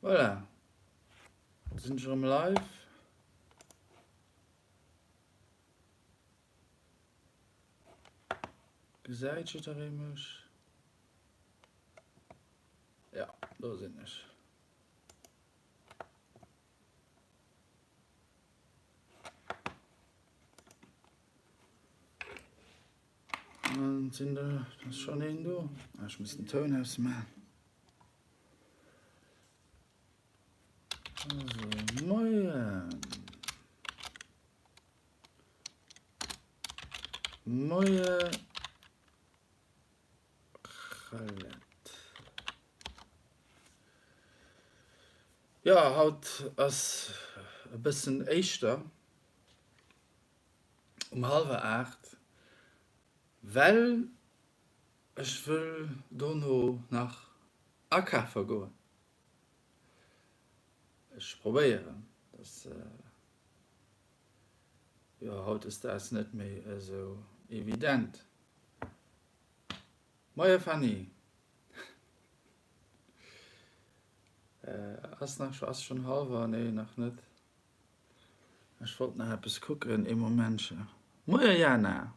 Voilà, da sinn ech erëm live. Gesäit jidderee mech? Ja, do sinn ech. Dann sinn der, ass schon een do. Ah, ech muss den Toun ausmachen. Also, moien. Moie Khaled. Jo, haut ass e bëssen éischter um hallwer 8, well ech wëll dono nach akafe goen. Ech probéieren, dass, jo hautdesdaags net méi esou evident. Moie Fanny. Ass nach ass schon halwer? Nee nach net. Ech wollt nach eppes kucken, ee Momentche. Moie Jana.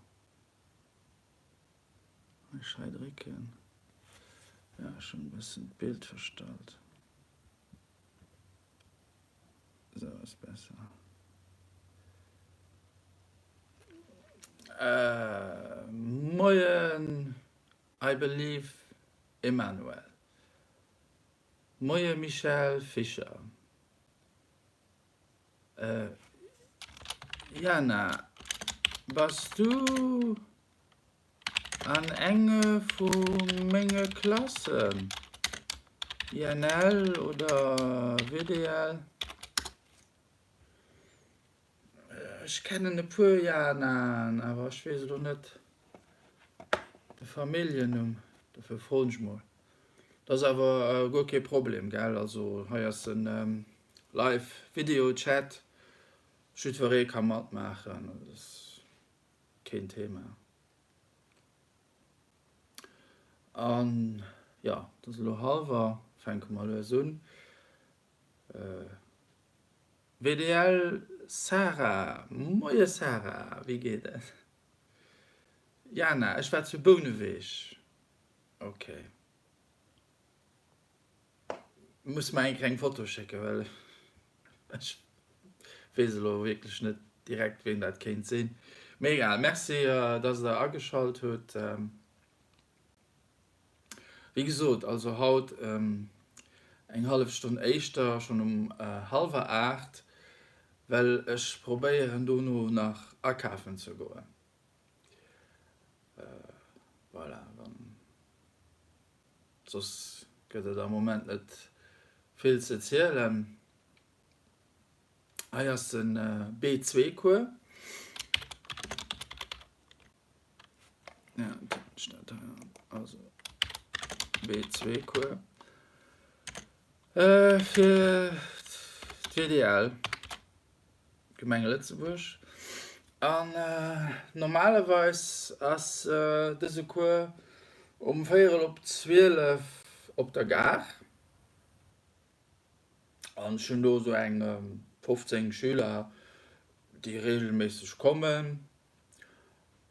Ech hei drécken. Ja ech hunn e bëssen d'Bild verstallt. Sou ass besser. Moien I believe Emmanuel. Moie Michèle Fischer. Jana, bass du An enge vu menge Klassen, INL oder WDL. Ech kennen e puer Janaen, awer ech weess elo net de Familljennumm, dofir froen ech mol. Dat ass awer guer kee Problem, gell? Also hei ass en Live Video Chat, jiddweree ka matmaachen. Keen Thema. An jo, et ass elo hallwer, fänke mer lues un. WDL Sarah, Moie Sarah, wéi geet et? Jana, ech war zu Bouneweg. Ok. Muss mer eng kleng Foto schécken, well ech weess elo wierklech net direkt ween dat kéint sinn. Mee egal, Merci dass der ageschalt hutt. Wéi gesot, also haut eng hallef Stonn éischter, schonn um hallwer 8, well ech probéieren dono nach akafen ze goen. Voilà, dann. Soss gëtt et am Moment net vill ze zielen. Hei ass de B2 Cours. Ja, also B2 Cours. Äh, fir d'WDL. Gemeng Lëtzebuerg. An normalerweis ass dëse Cours um véierel op 12 op der Gare. An ech hunn do esou eng 15 Schüler, déi reegelméisseg kommen.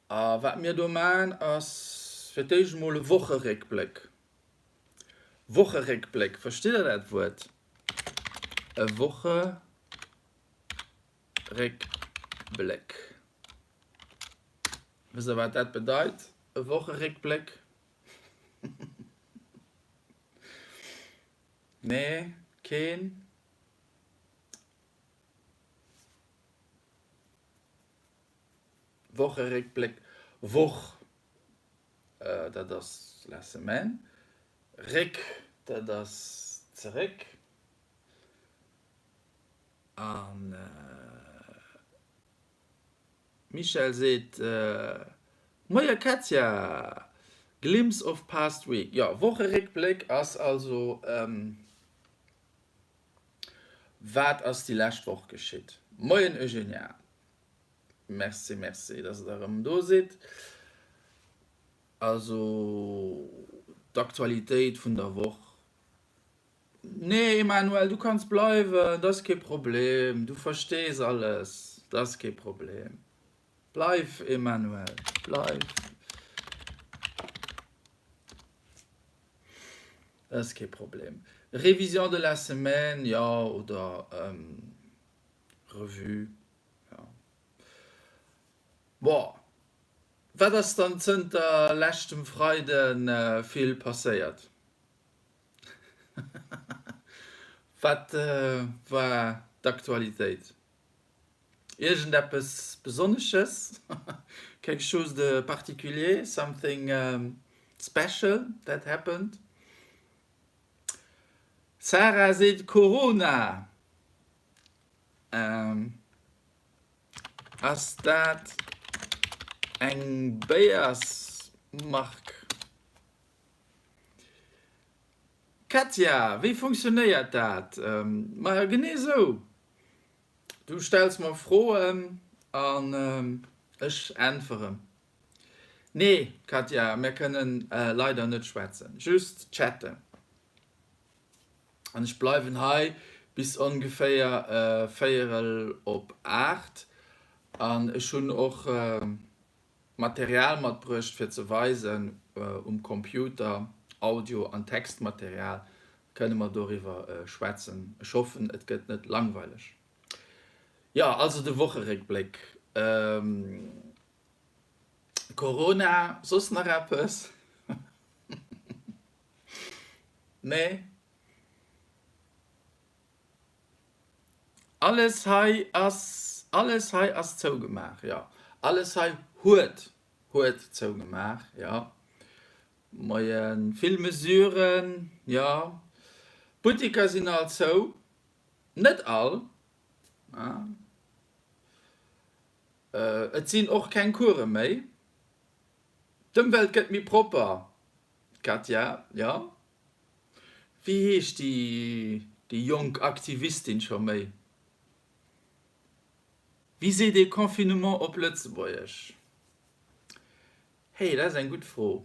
A wat mir do maachen, ass fir d'éischt emol e Wocheréckbléck. Wocheréckbléck, verstitt der dat Wuert? E Wocheréckbléck. Wësst der wat dat bedeit, e Wocheréckbléck? Nee, keen? Wocheréckbléck, Woch. Dat ass la semaine. Réck, dat ass zeréck. An Michèle seet, Moie Katja! Glimpse of past week. Jo, Wocheréckbléck ass also, Wat ass déi lescht Woch geschitt? Moien Eugenia! Merci, merci, dass der erëm do sidd. Also d'Aktualitéit vun der Woch, Nee Emmanuel, du kanns bleiwen, dat ass kee Problem, du verstees alles, dat ass kee Problem. Bleif Emmanuel, bleif. Dat ass kee Problem. Révision de la semaine, jo, oder Revue, jo. Bon, wat ass dann zënter leschtem Freide vill passéiert? Wat war d'Aktualitéit? Iergendeppes Besonnesches? Quelque chose de particulier? Something special that happened? Sarah seet Corona! Ass dat eng Béiersmark? Katja, wéi funktionéiert dat? Maja, genee esou. Du stells mer Froen an ech äntweren. Nee, Katja, mir kënnen leider net schwätzen, just chatten. An ech bleiwen hei bis ongeféier véierel op 8 an ech hunn och Material matbruecht fir ze weisen um Computer, Audio an Textmaterial, kënne mer doriwwer schwätzen. Ech hoffen et gëtt net langweileg. Jo, also de Wocheréckbléck, Corona, soss nach eppes? Nee? Alles hei ass, alles hei ass zougemaach, jo. Alles hei huet, huet zougemaach, jo. Moien. Vill Mesuren, jo. D'Buttiker sinn all zou. Net all, ah. Et sinn och keng Course méi. D'Ëmwelt gëtt méi propper, Katja, jo. Wéi heescht déi jonk Aktivistin scho méi? Wéi seet ee Confinement op Lëtzebuergesch? Hey, dat ass eng gutt Fro.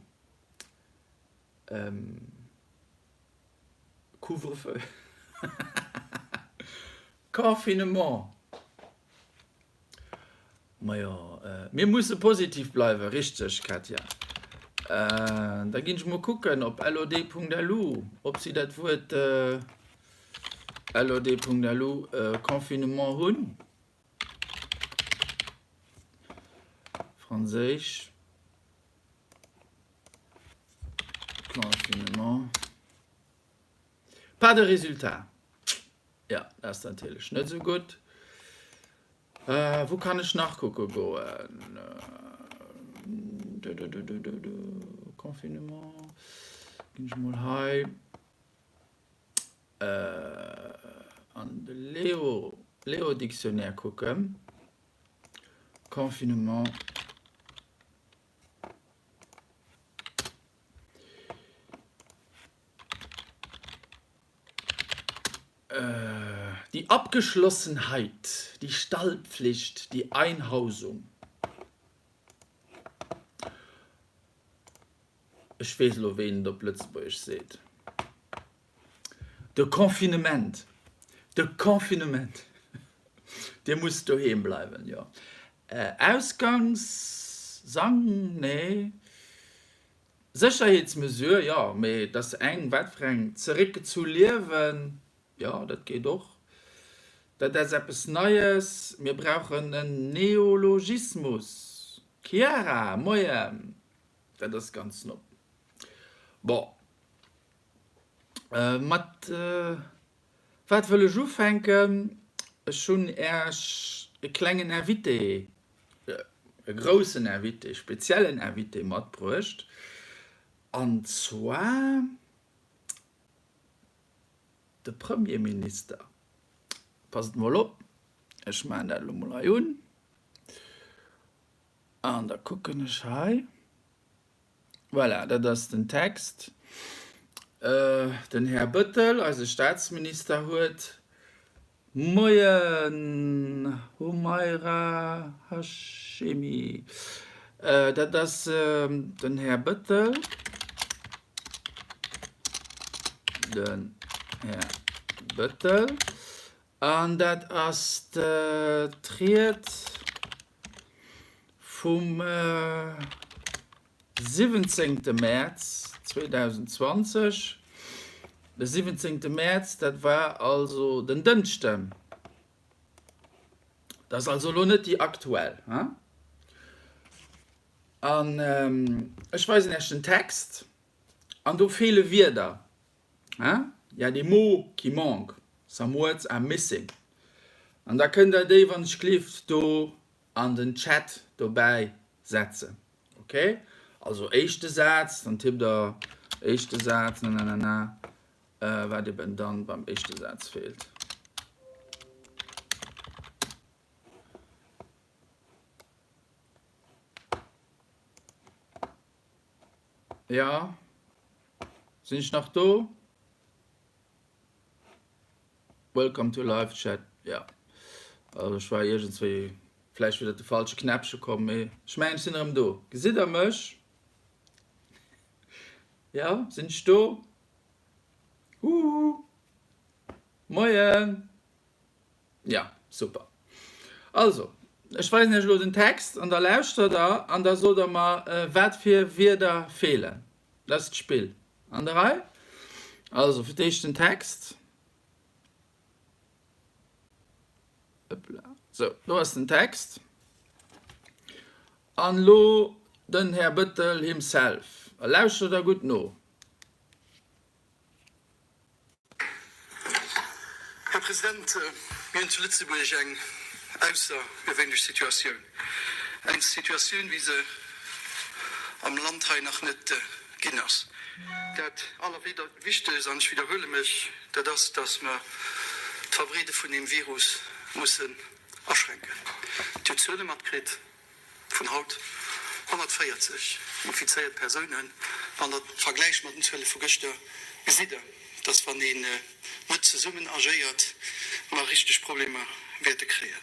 Couvre-feu? Confinement? Majo, mir musse positiv bleiwen, richteg Katja? Da ginn ech mol kucken op lod.lu, ob si dat Wuert lod.lu Confinement hunn. Franséisch Confinement. Pas de résultat. Jo, dat ass natierlech net esou gutt. Wou kann ech nach kucke goen? Confinement, ginn ech mol hei an de Leo, Leo Dictionnaire kucken. Confinement. Die Abgeschlossenheit, die Stallpflicht, die Einhausung. Ech weess elo wéi een et op Lëtzebuergesch seet. De Confinement, de Confinement. Dir musst doheem bleiwen, jo. Ausgangssang, nee. Sécherheetsmesure, jo, mee et ass eng, wat fir eng? Zeréck zu Liewen, jo, dat geet och. Dat ass eppes Neies, mir brauchen en Neologismus. Chiara, Moien, dat ass ganz no. Bon, mat wat wëll ech ufänken? Ech hunn Äech e klengen Invité e groussen Invité, speziellen Invité matbruecht, an zwar de Premierminister. Passt mol op, ech maachen dat elo mol hei un an da kucken ech hei. Voilà, dat ass den Text. Den Här Bettel, eise Staatsminister, huet Moien Homaira Hashemi, dat ass den Här Bettel, den Här. Bëttel. An dat ass d'Ried vum 17. Mäerz 2020. De 17. Mäerz, dat war also den Dënschden. Dat ass also elo net déi aktuell. An ech weisen Iech den Text an do feele Wierder. Il y a des mots qui manquent, some words are missing. An da kënnt Der déi, wann ech gleeft, do an den Chat dobäi setzen. Ok? Also éischte Saz, dann tippt Der éischte Saz, nananana, wat eben dann beim éischte Saz feelt. Jo, sinn ech nach do? Welcome to live chat, jo. Also ech war iergendswéi vläicht wieder de falsche Knäppche komm, mee ech mengen ech sinn erëm do. Gesitt der mech? Jo, sinn ech do? Huhu! Moien! Ja, super. Also, ech weisen Iech elo den Text an da lauschtert Der an da sot Der mer, wat fir Wierder feelen. Dat ass d'Spill. An der Rei? Also, fir d'éischt den Text. Hoppla. Sou, do ass den Text. An elo den Här Bëttel himself. A lauschtert Der gutt no. Här President, mir hunn zu Lëtzebuerg eng aussergewéinlech Situatioun, eng Situatioun, wéi se am Land hei nach net ginn ass. Dat Allerwichtegst, an ech widderhuele mech, dat ass, dass mer d'Verbreede vun deem Virus mussen aschränken. Dir hutt d'Zuele matkritt. Vun haut 140 infizéiert Persounen. Wann Der vergläicht mat den Zuele vu gëschter, gesitt Der, dass wann een net zesummen agéiert, mer richteg Problemer wäerte kréien.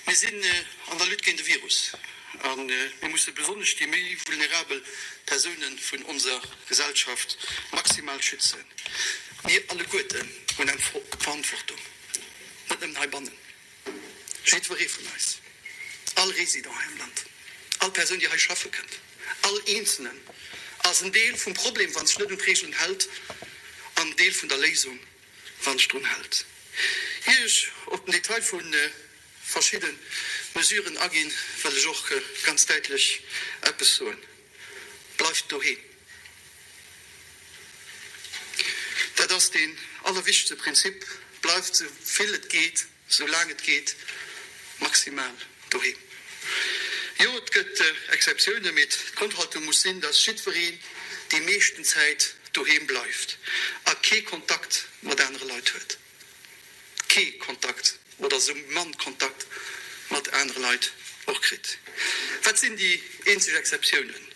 Mir sinn an der Lutte géint de Virus a mir musse besonnesch déi méi vulnerabel Persoune vun onser Gesellschaft maximal schützen. Mir alleguerten hunn eng Verantwortung, net nëmmen heibannen. Jiddweree vun eis, all Résident hei am Land, all Persoun, déi hei schaffe kënnt, all Eenzelnen ass en Deel vum Problem, wann sech net un d'Regeln hält, an en Deel vun der Léisung, wann sech drun hält. Ier ech op den Detail vu verschidde Mesuren aginn, wëll ech och ganz däitlech eppes soen, Bleift doheem! Dat ass deen allerwichtegste Prinzip, Bleift esou vill et geet, esou laang et geet, maximal doheem. Jo, et gëtt Exceptiounen, mee d'Grondhaltung muss sinn, dass jiddwereen déi meeschten Zäit doheem bleift a kee Kontakt mat anere Leit huet. Kee Kontakt oder esou mann Kontakt mat anere Leit och kritt. Wat sinn déi eenzeg Exceptiounen?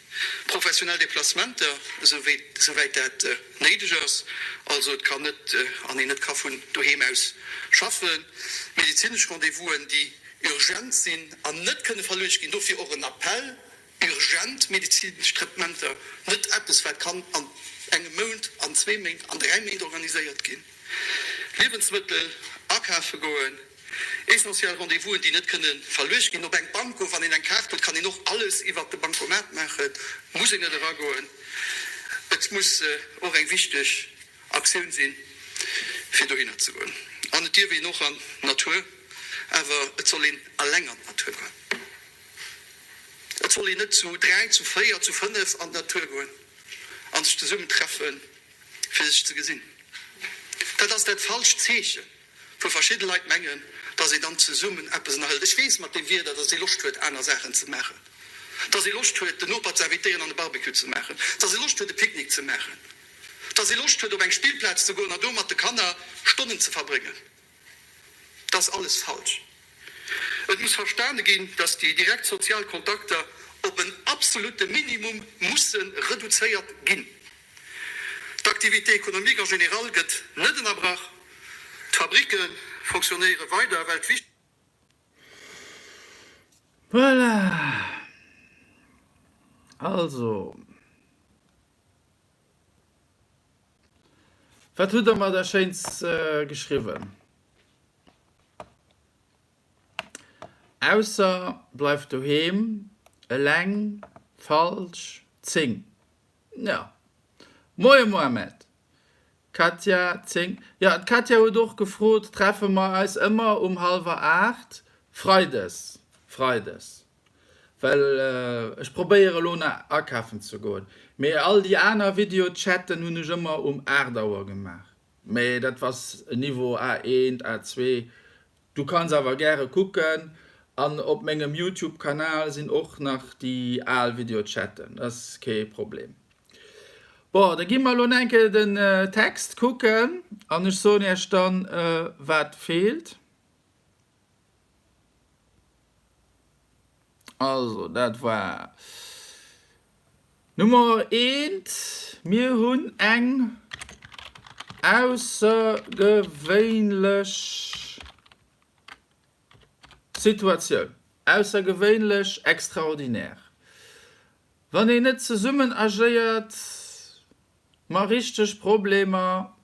Professionell Deplacementer, esouwäit dat néideg ass, also et kann net an een net ka vun doheem aus schaffen, medezinesch Rendez-vousen, déi urgent sinn an net kënne verluecht ginn, dofir och en Appell, urgent medezinesch Traitementer, net eppes wat kann an engem Mount, an zwee Méint, an dräi Méint organiséiert ginn, Liewensmëttel akafe goen, essentiell Rendez-vousen, déi net kënne verluecht ginn, op eng Bank goen, wann een eng Kaart huet, kann een och alles iwwert de Bancomat maachen, muss een net eragoen. Et muss och eng wichteg Aktioun sinn, fir dohinner ze goen. An et dierf een och an d'Natur, awer et soll een eleng an d'Natur goen. Et soll een net zu 3, zu 4, zu 5 an d'Natur goen a sech zesummen treffen, fir sech ze gesinn. Dat ass dat falscht Zeechen, wou verschidde Leit mengen, dass een dann zesummen eppes ënnerhëlt. Ech weess mat deem Wieder, dass ee Loscht huet, aner Saachen ze maachen, dass ee Loscht huet, den Noper ze invitéieren an e Barbecue ze maachen, dass ee Loscht huet, e Picknick ze maachen, dass ee Loscht huet, op eng Spillplaz ze goen an do mat de Kanner Stonnen ze verbréngen. Dat ass alles falsch. Et muss verstane ginn, dass déi direkt sozial Kontakter op en absolute Minimum musse reduzéiert ginn. D'Activité économique en général gëtt net ënnerbrach, d'Fabricke fonctionnéiere weider, well d'Wichtegst. Voilà! Also. Wat hutt der mer da Schéins geschriwwen? Ausser bleift doheem, eleng, falsch, 10. Jo. Moie Mohamed. Katja, 10. Jo, d'Katja huet och gefrot, treffe mer eis ëmmer um hallwer 8? Freides. Freides. Well ech probéiere elo nach akafen ze goen. Mee all déi aner Videochatten hunn ech ëmmer um 8 Auer gemaach. Mee dat ass Niveau A1, A2. Du kanns awer gäre kucken. An op mengem Youtube Kanal sinn och nach déi al Videochatten. Dat ass kee Problem. Bon, da gi mer elo nach eng Kéier den Text kucken an ech soen iech dann wat feelt. Also, dat war Nummer eent. Mir hunn eng aussergewéinlech Situatioun, aussergewéinlech, extraordinaire. Wann een net zesummen agéiert, mer richteg Problemer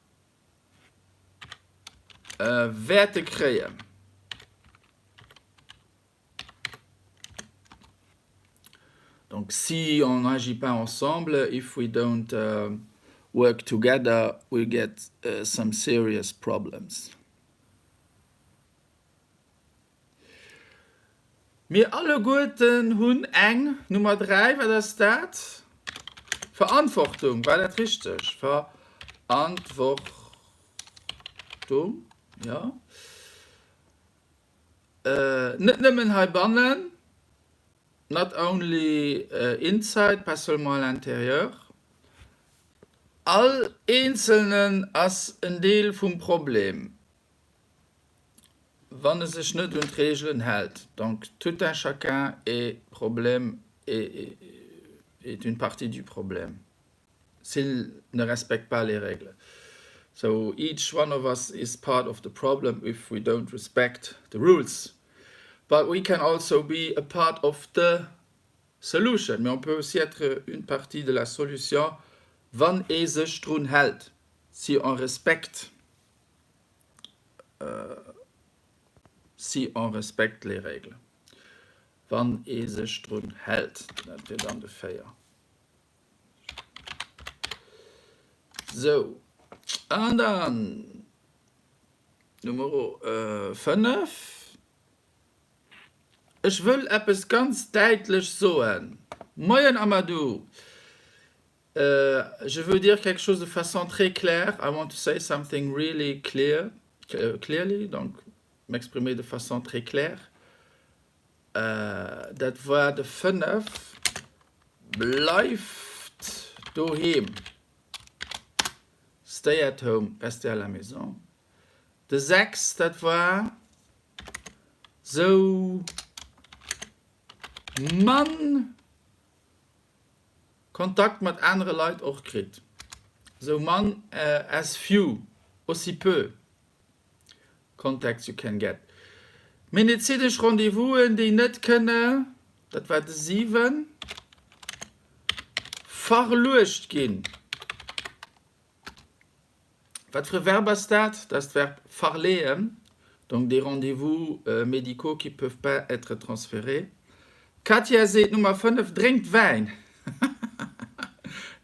wäerte kréien. Donc si on n'agit pas ensemble, if we don't work together, we'll get some serious problems. Mir alleguerten hunn eng, Nummer 3, wat ass dat? Verantwortung, war dat richteg? Verantwortung, jo. Net nëmmen heibannen, not only inside, pas seulement à l'intérieur. All Eenzelnen ass en Deel vum Problem. Wann e sech net un d'Reegelen hält. Donc tout un chacun est problème est est une partie du problème s'il ne respecte pas les règles. So each one of us is part of the problem if we don't respect the rules. But we can also be a part of the solution. Mais on peut aussi être une partie de la solution wann ee sech drun hält, si on respecte Si on respecte les règles, wann ee sech drun hält, dat wier dann de 4. Sou, an dann Numero 5. Ech wëll eppes ganz däitlech soen. Moien Amadou. Je veux dire quelque chose de façon très claire, I want to say something really clear, clearly, donc m'exprimer de façon très claire. Dat war de 5. Bleift doheem, stay at home, restez à la maison. De 6, dat war sou mann. Kontakt mat anere Leit och kritt, sou mann as few, aussi peu contacts you can get. Medezinesch Rendez-vousen, déi net kënne, dat war de 7, verluecht ginn. Wat fir e Verb ass dat? Dat ass d'Verb verleeën, donc des rendez-vous médicaux qui peuvent pas être transférés. D'Katja seet Nummer 5, drénkt Wäin.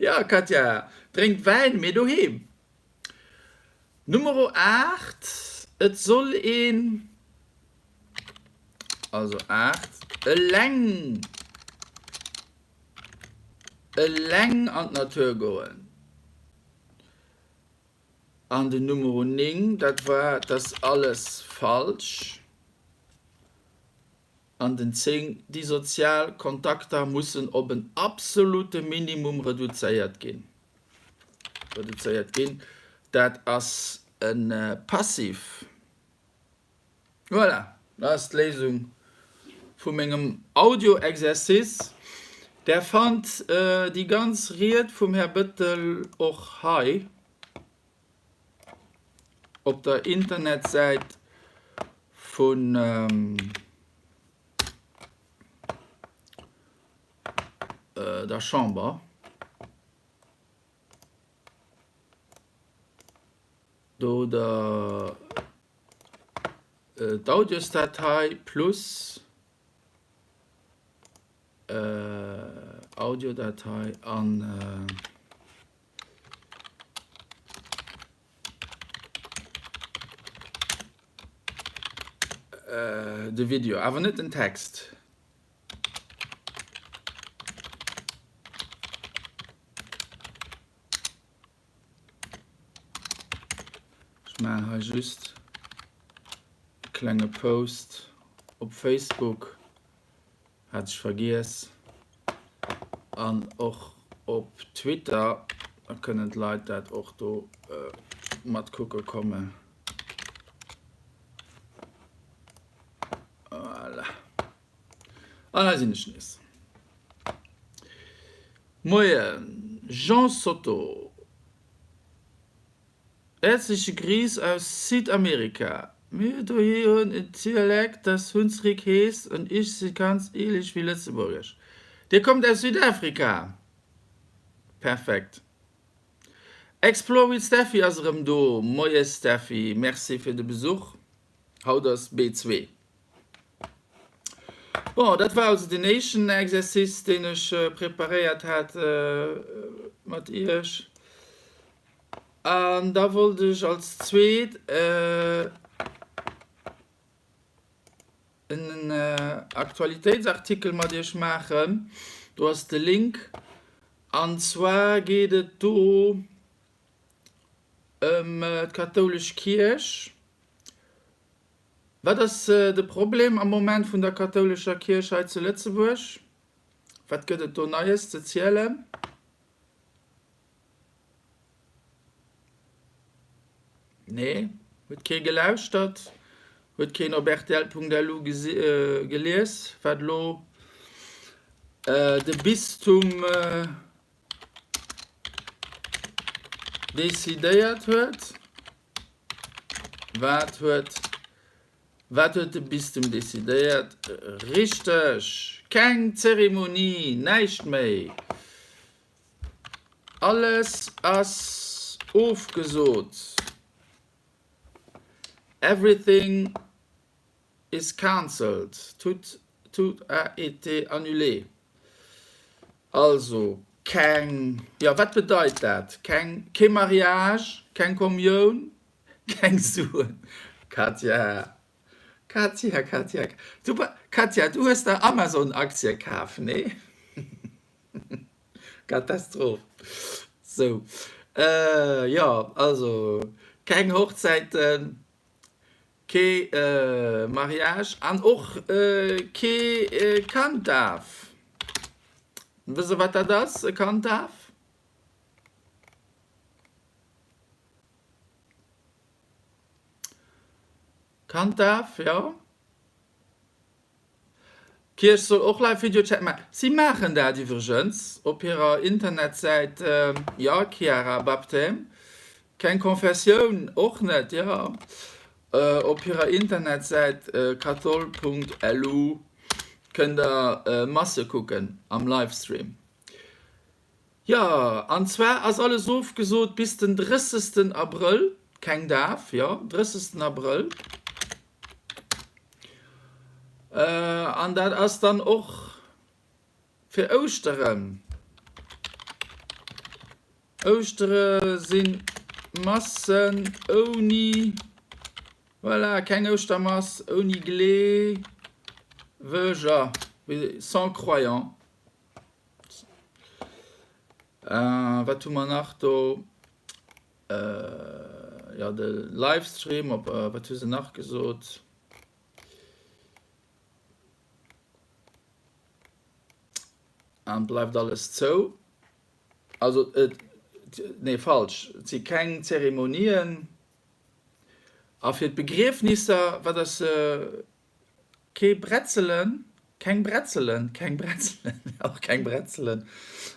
Jo, Katja, drénkt Wäin, mee doheem. Numero 8, et soll een, also 8, eleng, eleng an d'Natur goen. An den Numero 9, dat war, 't ass alles falsch. An den 10, déi sozial Kontakter mussen op en absolute Minimum reduzéiert ginn. Reduzéiert ginn, dat ass e Passiv. Voilà, dat ass d'Léisung vu mengem Audio-Exercice. Der fannt déi ganz Ried vum Här Bettel och hei op der Internetsäit vun der Chamber. Do der d'Audiosdatei plus Audiodatei an de Video, awer net den Text. Ech maachen hei just e klenge Post op Facebook, hat ech vergiess, an och op Twitter, da kënnen d'Leit dat och do mat kucke kommen. Voilà. An hei sinn ech nees. Moien Jean Sotto. Herzliche Griess aus Südamerika. Mir dohi hunn en Dialekt das Hunsrück heesst und ich si ganz ähnlich wie Lëtzebuergesch. Dir kommt aus Südafrika? Perfekt. Explore with Steffi ass erëm do. Moie Steffi, Merci fir de Besuch. Haut ass B2. Bon, dat war also deen éischten Exercice, deen ech preparéiert hat mat Iech. An da wollt ech als zweet en Aktualitéitsartikel mat Iech maachen. Do ass de Link. An zwar geet et do ëm d'kathoulesch Kierch. Wat ass de Problem am Moment vun der kathoulescher Kierch hei zu Lëtzebuerg? Wat gëtt et do Neies ze zielen? Nee, huet kee gelauschtert? Huet keen op rtl.lu gelies, wat elo de Bistum decidéiert huet? Wat huet Wat huet de Bistum decidéiert? Richteg! Keng Zeremonie, näischt méi! Alles ass ofgesot. Everything is cancelled. Tout, tout a été annulé. Also keng, jo wat bedeit dat? Keng, kee Mariage, keng Kommioun, keng Suen. Katja, Katja, Katja, du, Katja, du hues der Amazon-Aktie kaf, nee? Katastroph. Sou, jo, also keng Hochzäiten, Kee Mariage an och kee Kanddaf. Wësst der wat dat ass, e Kanddaf? Kanddaf, jo. D'Kierch soll och Live Video Chat maachen. Si maachen dat iwwregens op hirer Internetsäit, jo Chiara, Baptême, keng Konfessioun och net, jo, op hirer Internetsäit kathol.lu kënnt der Masse kucken am Livestream. Jo, an zwar ass alles ofgesot bis den 30. Abrëll, keng Daf, jo, 30. Abrëll. An dat ass dann och fir Ouschteren. Ouschtere si Massen ouni, voilà, keng Ouschtermass ouni Gleeweger, sans croyant. Wat hu mer nach do? Jo, de Livestream op, wat hu se nach gesot? An bleift alles zou. Also, nee, falsch, et si keng Zeremonien. A fir d'Begriefnisser, wat ass Kee Bretzelen, keng Bretzelen, keng Bretzelen, och keng Bretzelen.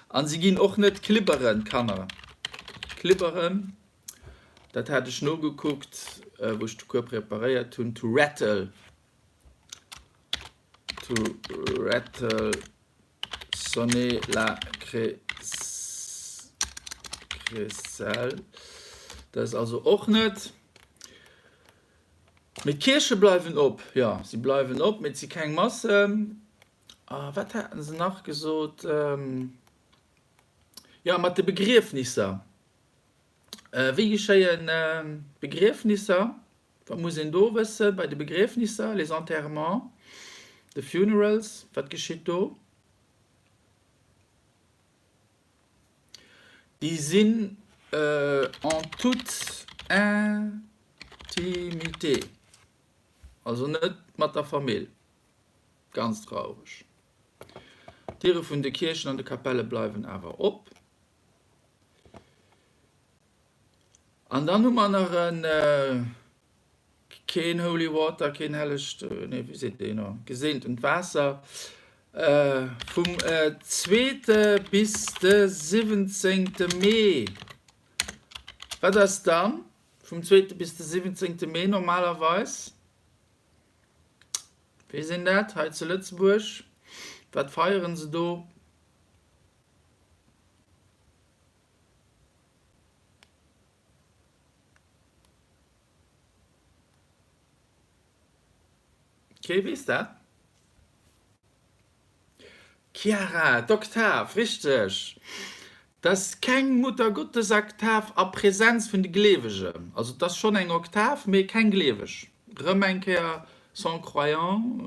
An si ginn och net klibberen, d'Kanner. Klibberen, dat hat ech nogekuckt, wou ech de Cours preparéiert hunn, to rattle, to rattle, sonner la crécelle. Dat ass also och net. Mee d'Kierche bleiwen op. Jo, si bleiwen op, mee et si keng Massen. A wat haten se nach gesot? Jo, mat de Begriefnisser. Wéi geschéien d'Begriefnisser? Wat muss een do wësse bei de Begriefnisser, les enterrements, the funerals, wat geschitt do? Déi sinn en toute intimité, also net mat der Famill. Ganz traureg. D'Diere vun de Kierchen an de Kapelle bleiwen awer op. An dann hu mer nach en, keen Holy Water, keen hellegt, nee, wéi seet een elo, geseent Waasser, vum zweete bis de siwwenzéngte Mee. Wat ass dann vum zweete bis de siwwenzéngte Mee normalerweis? Weess een dat hei zu Lëtzebuerg? Wat feieren se do? Kee weess dat? Chiara, D'Oktav, richteg! Dat ass keng Muttergottesoktav a Präsenz vun de Gleewegen. Also et ass schonn eng Oktav, mee keng Gleeweg. Rëm eng Kéier sans croyant.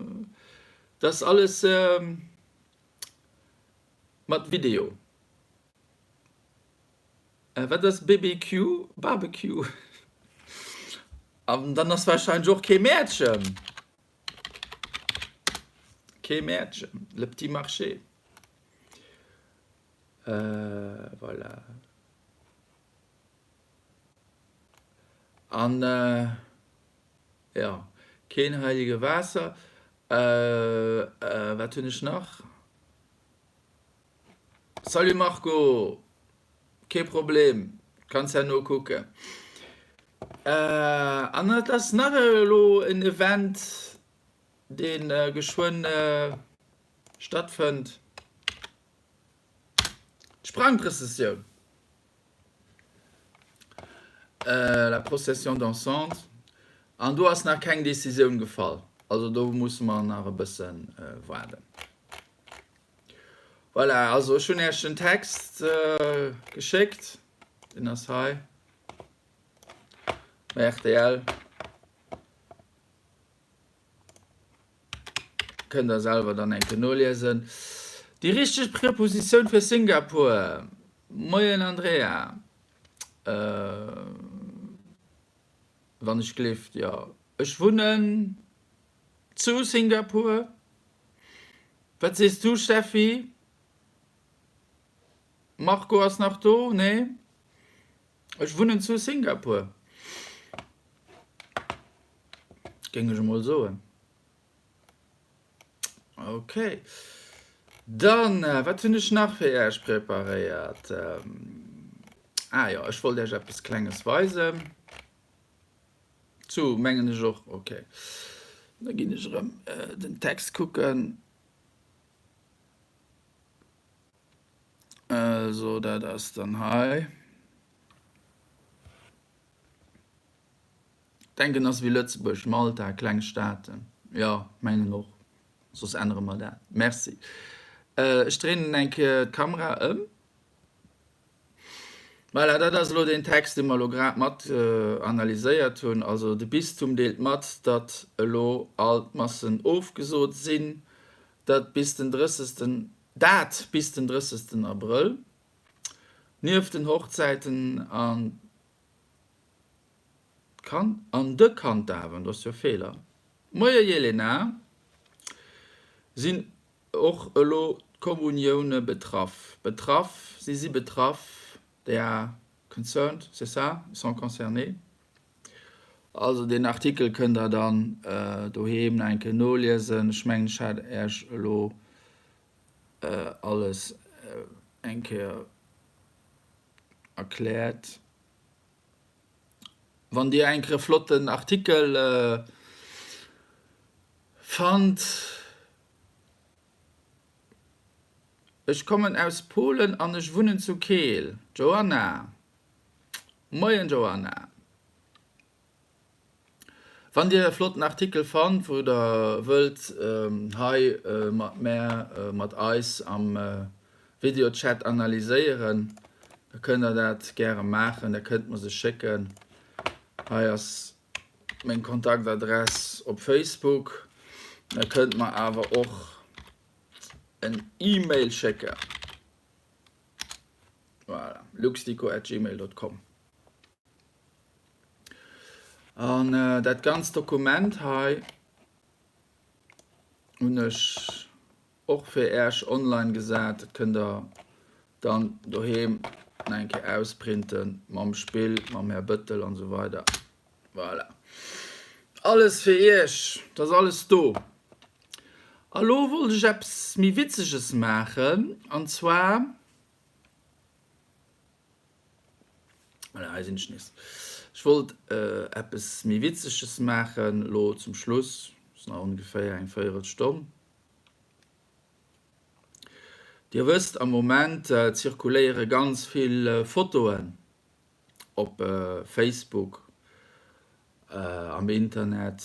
Dat ass alles mat Video. Wat ass BBQ? Barbecue? An dann ass wahrscheinlech och kee Mäertchen. Kee Mäertchen. Le petit marché. Voilà. An jo, keen heilige Waasser. Wat hunn ech nach? Salut Marco, kee Problem, kanns herno kucken. An et ass nach elo en Event dee geschwënn stattfënnt, d'Sprangprëssessioun, la procession dansante, an do ass nach keng Decisioun gefall, also do musse mer nach e bësse waarden. Voilà, also ech hunn Iech den Text geschéckt, deen ass hei bei rtl. Kënnt der selwer dann eng Kéier noliesen. Déi richteg Prepositioun fir Singapur. Moien Andrea. Wann ech gleeft, jo. Ech wunnen zu Singapur. Wat sees du Steffi? Marco ass nach do? Nee? Ech wunnen zu Singapur. Géing ech emol soen. Ok. Dann, wat hunn ech nach fir Iech preparéiert? Ah jo, ech wollt Iech eppes Klenges weisen. Zu, mengen ech och. Ok. Da ginn ech erëm den Text kucken. Also dat ass dann hei. Denken ass wéi Lëtzebuerg, Malta, kleng Staaten. Jo, mengen och. Soss ännere mer dat. Merci. Ech dréinen eng Kéier d'Kamera ëm. Voilà, dat ass elo deen Text, dee mer elo grad mat analyséiert hunn. Also de Bistum deelt mat, datt elo all d'Massen ofgesot sinn, dat bis den drëssegsten, dat bis den drëssegsten Abrëll. Nieft den Hochzäiten an d'Kan an de Kanddawen, do ass jo e Feeler, Moie Jelena, sinn Och elo d'Kommunioune betraff. Betraff, si si betraff, they are concerned, c'est ça, ils sont concernés. Also deen Artikel kënnt Der dann doheem nach eng Kéier noliesen. Ech mengen, ech hat Äech elo alles eng Kéier erkläert. Wann Dir eng Kéier e flotten Artikel fannt, Ech kommen aus Polen an ech wunnen zu Keel. Joanna. Moien Joanna. Wann dir e flotten Artikel fannt, wou der wëllt hei mat mär, mat eis am Videochat analyséieren, da kënnt der dat gäre maachen. Der kënnt mer se schécken. Hei ass meng Kontaktadress op Facebook. Der kënnt mer awer och en E-Mail schécken. Voilà, luxdico@gmail.com. An dat ganzt Dokument hei hunn ech och fir Äerch online gesat. Dat kënnt der dann doheem nach eng Kéier ausprinten mam Spill, mam Här Bëttel an esou weider. Voilà. Alles fir Iech, et ass alles do. A lo wollt ech eppes méi Witzeges maachen, an zwar. Voilà, hei sinn ech nees. Ech wollt eppes méi Witzeges maachen elo zum Schluss. Ass nach ongeféier eng Véierelstonn. Dir wësst, am Moment zirkuléiere ganz vill Fotoen op Facebook, am Internet,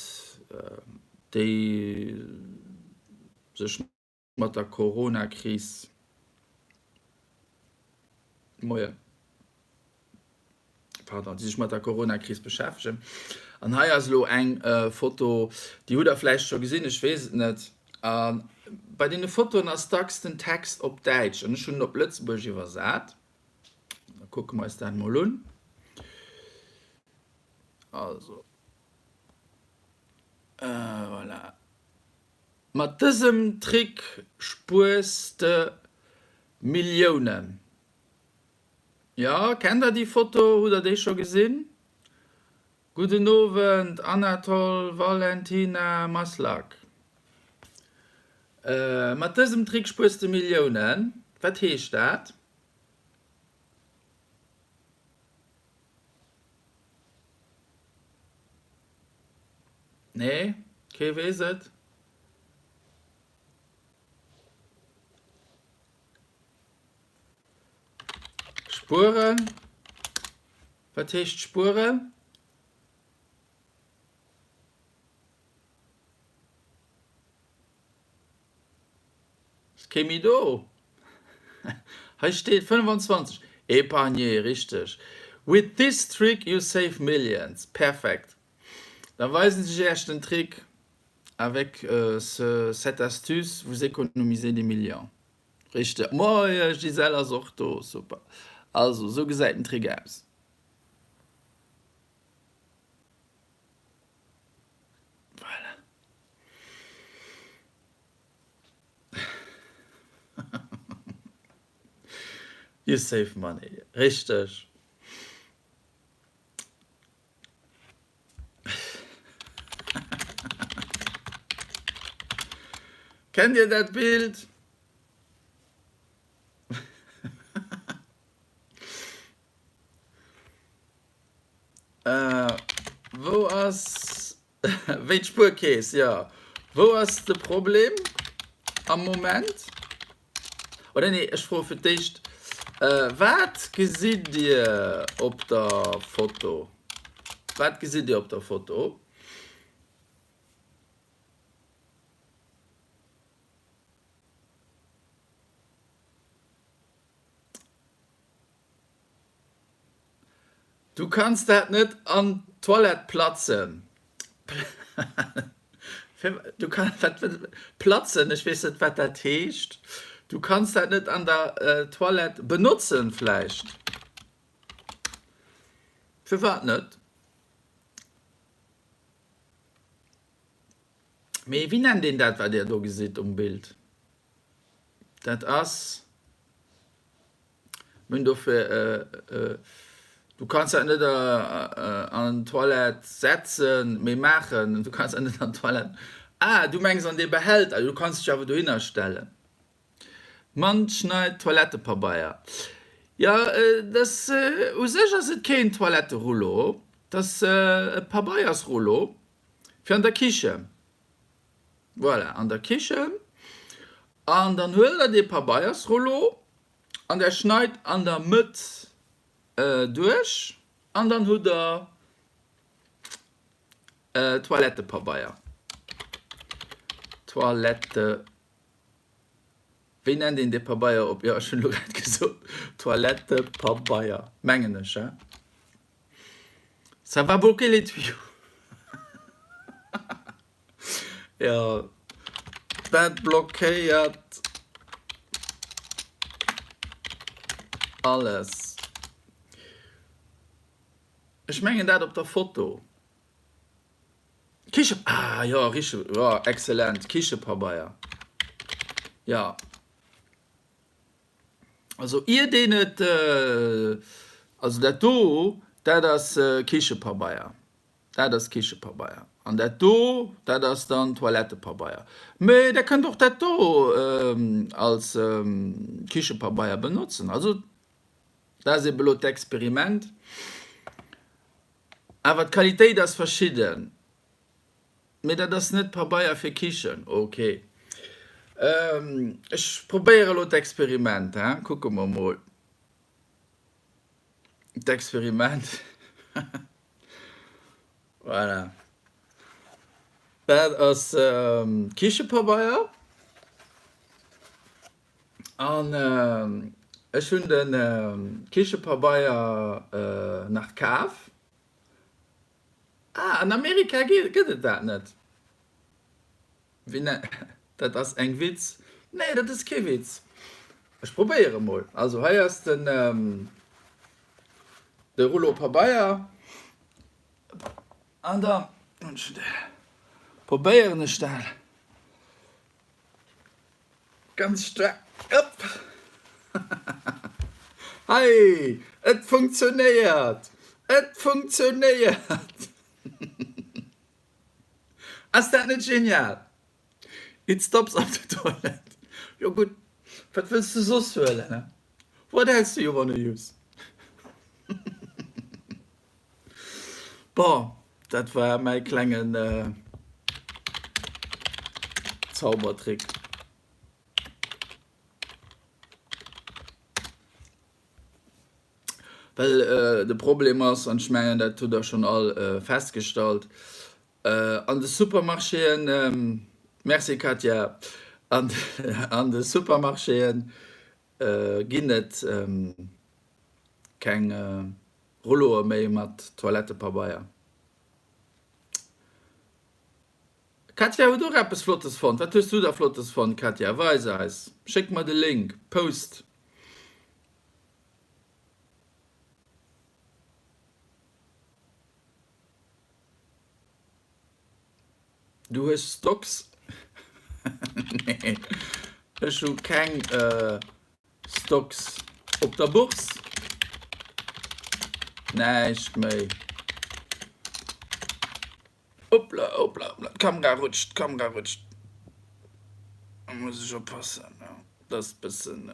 déi sech mat der Coronakris, moien, pardon, déi sech mat der Coronakris beschäftegen. An hei ass elo eng Foto, déi hutt Der vläicht scho gesinn, ech weess et net. A bei deene Fotoen ass dacks den Text op Däitsch an ech hunn en op Lëtzebuergesch iwwersat. Da kucke mer eis dat mol un. Also, voilà. Mat dësem Trick spuers de Milliounen. Jo, kennt der déi Foto? Hutt der déi scho gesinn? Gudden Owend Anatol, Valentina, Maslak. Mat dësem Trick spuers de Milliounen. Wat heescht dat? Nee, kee weess et. Spueren? Wat heescht spueren? Ass kee méi do? Hei steet 25. Épargner, richteg. With this trick you save millions. Perfekt. Da weisen ech Iech den Trick. Avec ce cette astuce, vous économisez des millions. Richteg. Moie Gisèle ass och do. Super. Also, esou gesäit den Trick aus. Voilà. You save money. Richteg. Kennt Dir dat Bild? Wou ass, wéi d'Spuerkeess, jo. Wou ass de Problem am Moment? Oder nee, ech froe fir d'éischt, Wat gesitt Dir op der Foto? Wat gesitt Dir op der Foto? Du kanns dat net an d'Toilette platzen. Du kann, wat, platzen, ech weess net wat dat heescht. Du kanns dat net an der Toilette benotzen vläicht. Firwat net? Mee wéi nennt een dat wat dir do gesitt um Bild? Dat ass. Mir hunn dofir, du kanns dat net an d'Toilette setzen, mee maachen, du kanns dat net an d'Toilette, ah du mengs an dee Behälter, du kanns dech awer dohinner stellen. Mann schneit Toilettepabeier. Jo, dass, u sech ass et keen Toiletterullo, et ass e Pabeiersrullo fir an der Kichen. Voilà, an der Kichen. An dann huelt der dee Pabeiersrullo an der schneit an der Mëtt duerch. An dann hutt der Toilettepabeier. Toilette, wéi nennt een dee Pabeier op, jo ech hunn elo grad gesot Toilettepabeier, mengen ech, hein? Ça va bloquer les tuyaux. Jo, dat blockéiert alles. Ech mengen dat op der Foto. Kiche, ah jo, riche, jo, excellent, Kichepabeier, jo. Also iert een et, also dat do, dat ass Kichepabeier. Dat ass Kichepabeier. An dat do, dat ass dann Toilettepabeier. Mee Der kënnt och dat do als Kichepabeier benotzen. Also, dat ass ebe lo d'Experiment. Awer d'Qualitéit ass verschidden. Mee dat ass net Pabeier fir Kichen. Ok. Ech probéiere lo d'Experiment, hein. Kucke mer mol. D'Experiment. Voilà. Dat ass Kichepabeier. An ech hunn de Kichepabeier nach kaf. Ah, an Amerika gëtt et dat net. Wéi ne, dat ass eng Witz. Nee, dat ass kee Witz. Ech probéiere mol. Also hei ass den de Rouleau Pabeier an da probéieren ech dat ganz staark. Op! Hei, et funktionéiert! Et funktionéiert! Ass dat net genial? It stops up the toilet. Jo gutt, wat wëlls de soss huelen, he? What else do you wanna use? Bon, dat war mäi klengen Zaubertrick. Well de Problem ass, an ech mengen dat hutt Der schonn all festgestallt, an de Supermarchéen, merci Katja, an de Supermarchéen ginn et keng Rulloe méi mat Toilettepabeier. Katja huet och eppes Flottes fonnt. Wat hues du da Flottes fonnt, Katja? Weis eis. Schéck mer de Link. Post. Du hues Stocks? Nee, ech hu keng Stocks op der Bourse. Näischt méi. Hoppla, hoppla, hoppla, d'Kamera rutscht, d'Kamera rutscht. Da muss ech oppassen, ja. Dat ass bëssen,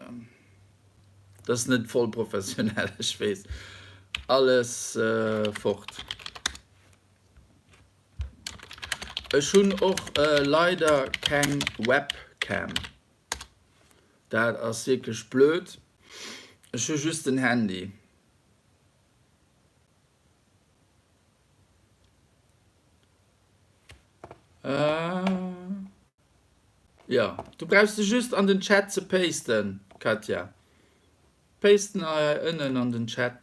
dat ass net voll professionell, ech weess. Alles fort. Ech hunn och leider keng Webcam. Dat ass wierklech blöd. Ech hu just den Handy. Jo, du brauchs se just an den Chat ze pasten, Katja. Pasten hei ënnen an den Chat.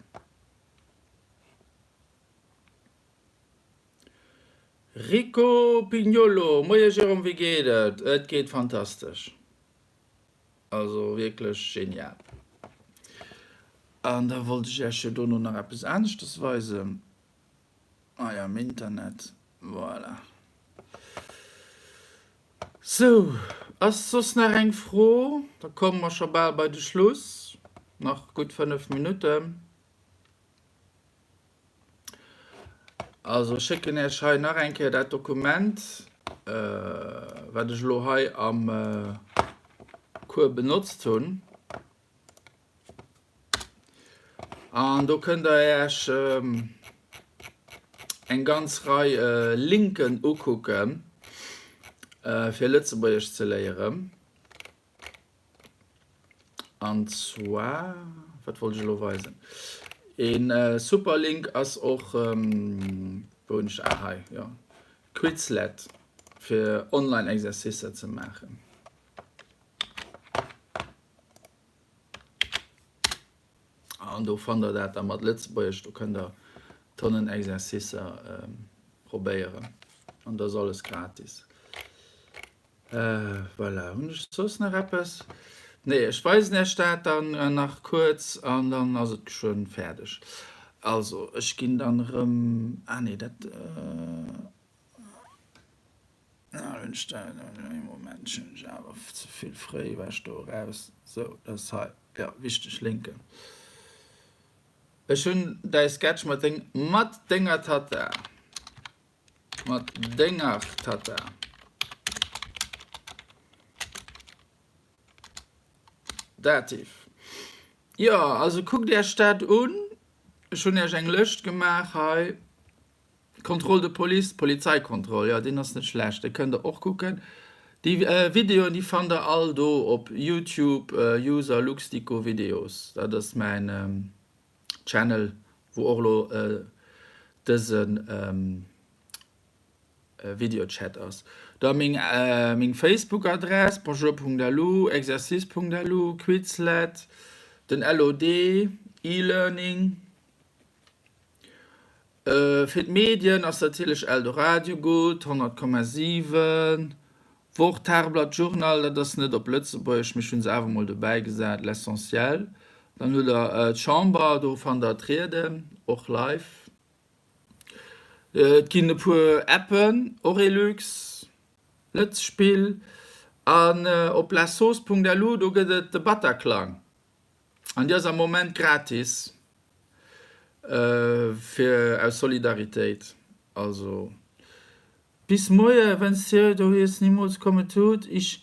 Rico Pignolo, Moie Jérôme, wéi geet et? Et geet fantastesch. Also wierklech genial. An da wollt ech Iech jo dono nach eppes aneschtes weisen. Ah ja, am Internet, voilà. Sou, ass soss nach eng Fro? Da komme mer scho bal bei de Schluss. Nach gutt 5 Minutten. Also ech schécken Iech hei nach eng Kéier dat Dokument, wat ech elo hei am Cours benotzt hunn. An do kënnt Der Iech eng ganz Rei Linken ukucken, fir Lëtzebuergesch ze léieren. An zwar, wat wollt ech elo weisen? Een super Link ass och, wou hunn ech, ah hei, jo, Quizlet fir online Exercicer ze maachen. An do fannt der dat da mat Lëtzebuergesch, do kënnt der Tonnen Exercicer probéieren an dat ass alles gratis. Voilà, hunn ech soss nach eppes? Nee, ech weisen Iech dat dann nach kuerz an dann ass et geschwënn fäerdeg. Also, ech ginn dann erëm, ah nee, dat, ah, hunn ech dat, ee Moment, hunn ech awer ze vill fréi war ech do eraus. Sou, dat ass hei, jo, wichteg Linken. Ech hunn däi Sketch mat deng, mat denger Tatta. Mat denger Tatta. Dativ. Jo, also kuckt Iech dat un. Ech hunn Iech eng Lëscht gemaach hei. Contrôle de police, Polizeikontroll, jo, deen ass net schlecht, dee kënnt Der och kucken. Déi Videoen, déi fannt Der all do op YouTube, User Luxdico Videos. Dat ass mäin Channel, wou och elo dëse Videochat ass. Da meng meng Facebook-Adress, bonjour.lu, exercice.lu, Quizlet, den LOD, E-Learning. Fir d'Medien ass natierlech Eldoradio gutt, 100,7, Wort, Tageblatt, Journal, dat ass net op Lëtzebuergesch, mee ech hunn se awer mol dobäi gesat, L'Essentiel. Dann hutt der d'Chamber, do fannt der d'Rieden, och live. Et ginn e puer Appen, Orelux, Lëtzspill an op lasauce.lu, do gëtt et de Bataclan an déi ass am Moment gratis fir aus Solidaritéit. Also Bis moie wenn's dir do hies nimools komme tut ich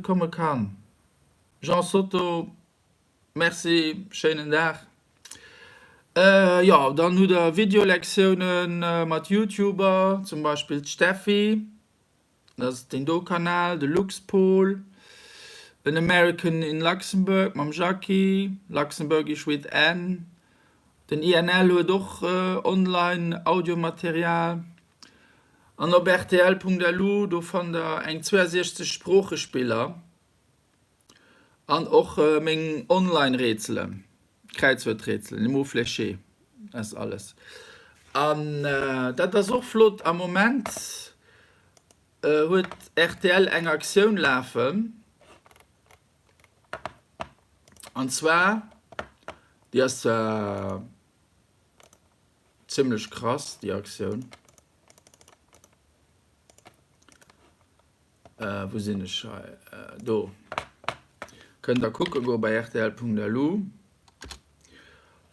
komme kann. Jean Sotto Merci, schéinen Dag. Jo dann hutt der Videolektiounen mat Youtuber, zum Beispill d'Steffi, dat ass deen do Kanal, de Luxpol, en American in Luxembourg mam Jackie, Luxembourgish with N, den INL huet och online Audiomaterial. An op rtl.lu, do fannt der eng 62 Sproochespiller an och meng Online-Rätselen, Kräizwuerträtselen, les mots fléchés, dat ass alles. An dat ass och flott, am Moment huet rtl eng Aktioun lafen, an zwar, déi ass zwar Zimlech krass déi Aktioun. Wou sinn ech hei? Do. Kënnt der kucke goe bei rtl.lu.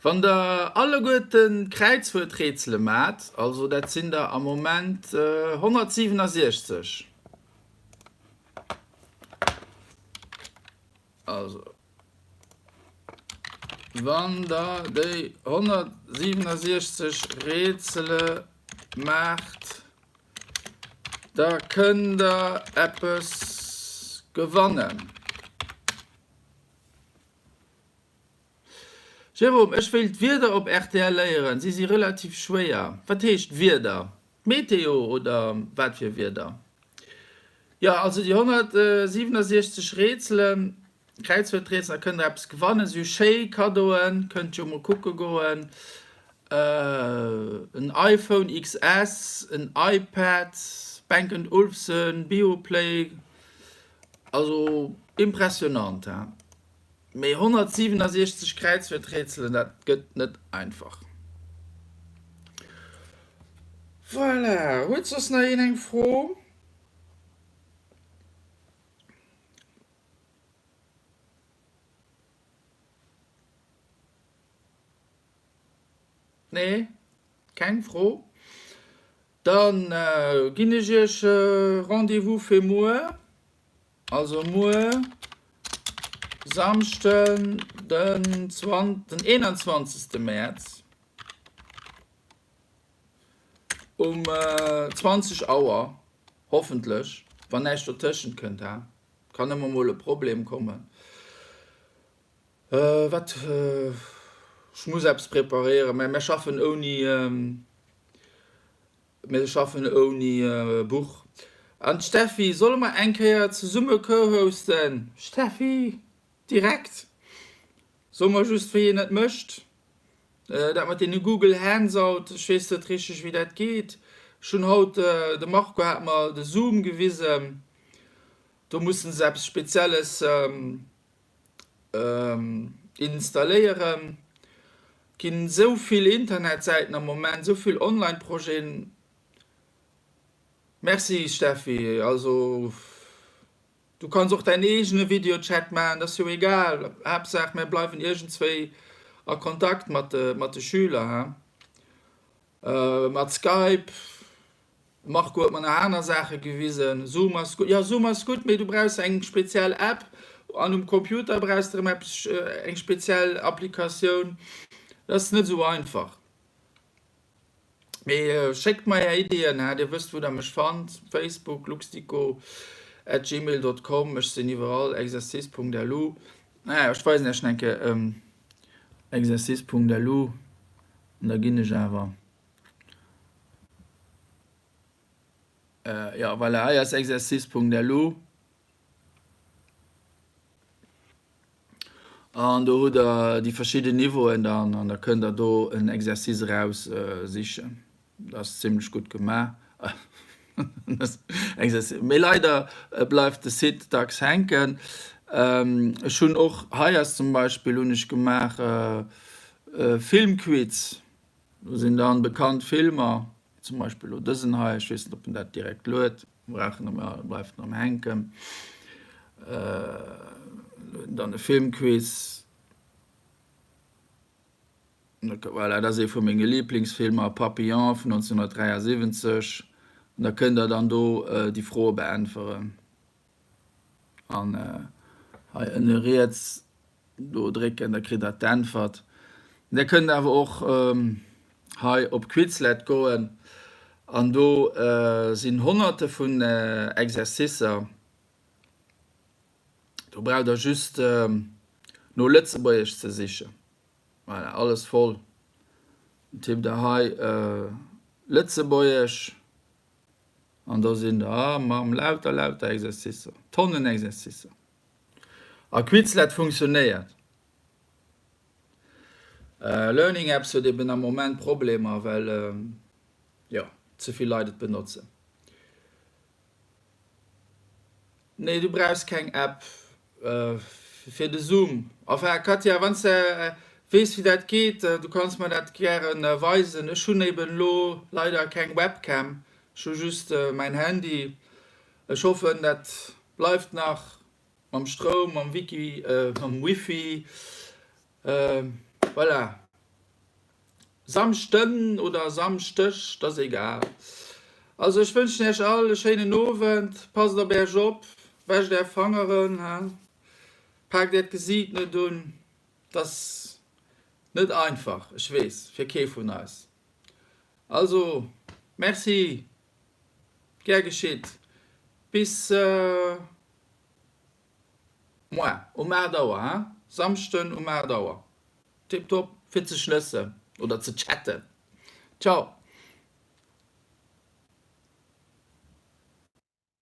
Wann der alleguerten d'Kräizwuerträtsele maacht, also dat sinn der am Moment 167. Also. Wann der déi 167 Rätsele maacht, da kënnt der eppes gewannen. Jérôme, ech wéilt d'Wierder op rtl léieren, si si relativ schwéier. Wat heescht Wierder? D'Meteo oder wat fir Wieder? Jo, also déi 167 Rätselen, Kräizwuerträtselen, da kënnt der eppes gewannen. Si hu schéi Kaddoen, kënnt jo mol kucke goen. En iPhone XS, en iPad, Bang and Olufsen, Beoplay, also impressionant, he. Mee 167 Kräizwuerträtselen, dat gëtt net einfach. Voilà, huet soss nach een eng Fro? Nee, keng Fro? Dann ginn ech iech Rendez-vous fir muer. Also muer Samschden den 21. Mäerz um 20 Auer, hoffentlech, wann näischt dotëschent kënnt, ha kann ëmmer mol e Problem kommen. Wat? Ech muss eppes preparéieren, mä mir schaffen ouni, mir schaffen ouni Buch. An d'Steffi, solle mer eng Kéier zesumme co-hosten? Steffi, Direkt! So mer just wéi een et mécht. Dat mat deene Google Handsout, ech weess net richteg wéi dat geet. Ech hunn haut, de Marco hat mer de Zoom gewisen, do mussen se eppes Spezielles installéieren. Et ginn esou vill Internetsäiten am Moment, esou vill Online-Projeten. Merci Steffi, also Du kanns och däin eegene Videochat maachen, dat ass jo egal, Haaptsaach mär bleiwen iergendswéi a Kontakt mat de Schüler, he? Mat Skype, Marco huet mer nach aner Saache gewisen, Zoom ass gutt, jo Zoom ass gutt, mee du brauchs eng speziell App an um Computer brauchs de erëm eppes, eng speziell Applikatioun, dat ass net esou einfach. Mee schéckt mer är Iddien, hä, dir wësst wou der mech fannt, Facebook, luxdico at gmail dot com, ech sinn iwwerall, exercice punkt lu. Naja, ech weisen iech nach eng Kéier exercice punkt lu an da ginn ech awer, jo voilà, hei ass exercice punkt lu. An do hutt der déi verschidden Niveauen dann an da kënnt der do en Exercice eraus sichen. Dat ass zimlech gutt gemaach. Mee leider bleift de Site dacks hänken. Ech hunn och, hei ass zum Beispill, hunn ech gemaach Filmquiz. Do sinn dann bekannt Filmer, zum Beispill elo dësen hei, ech weess net ob en dat direkt luet, brauch en emmer, bleift en erëm hänken. Dann e Filmquiz, voilà, dat ass ee vu menge Liblingsfilmer, Papillon vun 1973, an da kënnt der dann do déi Froe beäntweren. An hei ënne riets do drécken, da kritt der d'Äntwert. Der kënnt awer och hei op Quizlet goen an do sinn honnerte vun Exercicer. Do braucht der just no Lëtzebuergesch ze sichen. Voilà, alles voll. Dann tippt der hei Lëtzebuergesch. An do sinn der mam lauter, lauter Exercicer, Tonnen Exercicer. A Quizlet funktionéiert. Learning Apps huet eben am Moment Problemer, well, jo, ze vill Leit et benotzen. Nee, du brauchs keng App fir de Zoom. Enfin, Katja, wann s de weess wéi dat geet, du kanns mer dat gären weisen. Ech hunn eben elo leider keng Webcam, ech hu just mäin Handy. Ech hoffen dat bleift nach mam Stroum, mam Wiki, mam Wifi. Voilà. Samschden oder Samschdeg, dat ass egal. Also ech wënschen Iech all e schéinen Owend, passt op Iech op, wäscht Är Fangeren, paakt Äert Gesiit net un. Et ass net einfach, ech weess, fir kee vun eis. Also, Merci, gär geschitt, bis moar um 8 Auer, he? Samschden um 8 Auer. Tiptop fir ze schnëssen oder ze chatten. Ciao.